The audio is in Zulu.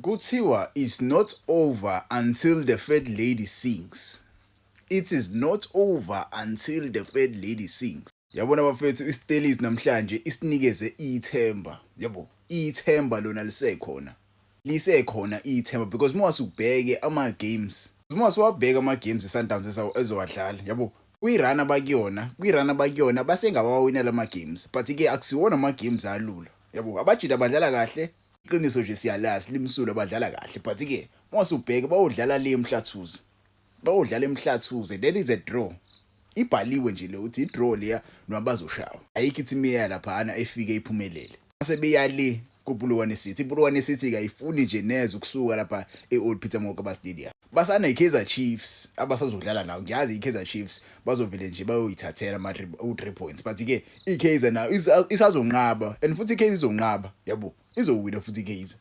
Kuthiwa it's not over until the fat lady sings. It is not over until the fat lady sings. Yabona bafethu, iStellies namhlanje isinikeze ithemba. Yabo, ithemba lona lisekhona. Lisekhona ithemba because uma usubheke ama games, uma usuwabheka ama games eSundowns ezowadlala, yabo, kwi-run abakuyona, kwi-run abakuyona basengawawina lama games, but ke akusiwona ama games alula. Yabo, abajida badlala kahle. Iqiniso nje siyalazi limsulo, badlala kahle, but ke uma usubheke bawudlala le eMhlathuze. Bawudlala eMhlathuze, that is a draw. Ibhaliwe nje le uthi i-draw leya noma bazoshawa. Ayikho i-team eya laphana efike iphumelele. Mase beya le kuPolokwane City. IPolokwane City kayifuni nje neze ukusuka lapha e-Old Peter Mokaba Stadium. Basana iKaizer Chiefs abasazodlala nawo. Ngiyazi iKaizer Chiefs bazovele nje bayoyithathela ama 3 points, but ke iKaizer nayo isazonqaba and futhi iKaizer izonqaba, yabo. Izowina futhi iKaizer.